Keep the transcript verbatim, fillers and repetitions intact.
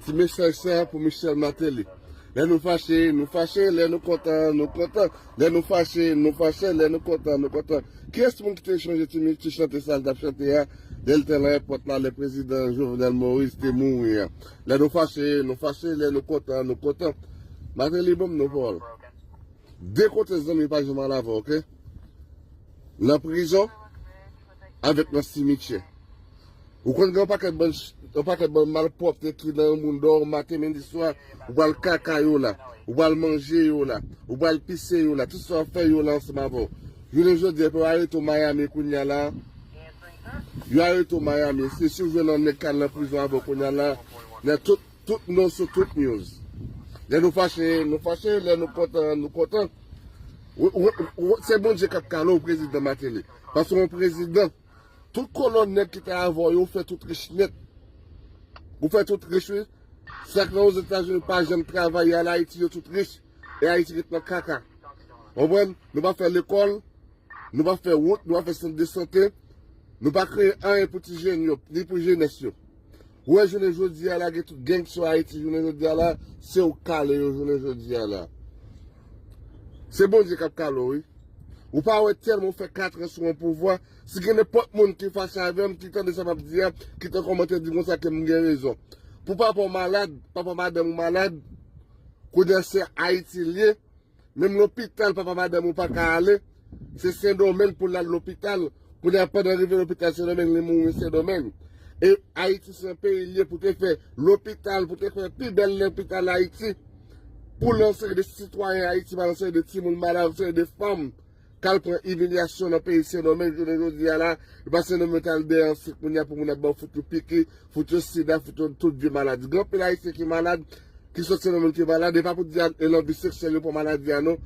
Ti mesaj sa pou Michel Martelly. Lè nou fache, nou fache, lè nou kontan, nou kontan. Lè nou fache, nou fache, lè nou kontan, nou kontan. Kiyès moun ki te chanje ti, ti chante sa l t ap chante a? Lè l te nan èpòt la, lè prezidan Jovenel Moïse te mouri a. Lè nou fache, nou fache, lè nou kontan, nou kontan. Martelly, ban m non pawòl. De kote zanmi pa janm al avè w, oke? Nan prizon, avèk nan simityè. Ou konn gen yon pakèt bann, yon pakèt bann malpwòpte ki nan yon moun dèyè w maten, midi, swa, ou pral kaka yo la, ou pral manje yo la, ou pral pise yo la, tout sa w ap fè yo la ansanm avè w. Jounen jodi a, pou yo arete w Miami kounye a la, yo arete w Miami, se si w jwenn yon nèg k al nan prizon avè w kounye a la, nan tout, tout non sou tout news. Lè nou fache, nou fache, lè nou kontan, nou kontan. Ou, ou, ou, se Bondye k ap kale w, prezidan Martelly. Paske yon prezidan, tout kolòn nèg ki te avè w yo fè tout rich nèt. Ou fè tout rich, wi. Sa k nan Ozetazini pa janm travay, al Ayiti, yo tout rich. E Ayiti ret nan kaka. Konprann? Nou pa fè lekòl, nou pa fè wout, nou pa fè sant de sante, nou pa kreye anyen pou ti jèn yo, ni pou jenès yo. Ou wè jounen jodi a la, gen tout gang sou Ayiti, jounen jodi a la, se ou k kale yo jounen jodi a la. Se Bondye k ap kale w, wi. Ou pa wè tèlman w fè kat an sou yon pouvwa, si gen nenpòt moun ki fache avè m, ki tande sa m ap di a, ki te kòmante di konsa ke m gen rezon. Pou papa w malad, papa madanm ou malad, kounye a se Ayiti l ye, menm lopital papa madanm ou pa ka ale, se Sendomeng pou l al lopital. Kounye a pandan l rive lopital Sendomeng, li mouri Sendomeng. E Ayiti se yon peyi l ye pou te fè lopital, pou te fè pi bèl lopital Ayiti, pou l yon seri de sitwayen Ayiti, pa yon seri de timoun malad, yon seri de fanm k al pran imilyasyon nan peyi Sendomeng jounen jodi a la, e pa Sendomeng t al dèyè ansi kounye a pou moun ap ba w fout yo piki, fout yo sida, fout yo tout vye maladi. Gen anpil Ayisyen ki malad, ki sòt Sendomeng ki malad, e pa pou di a, e nan vi seksyèl yo pran maladi a non.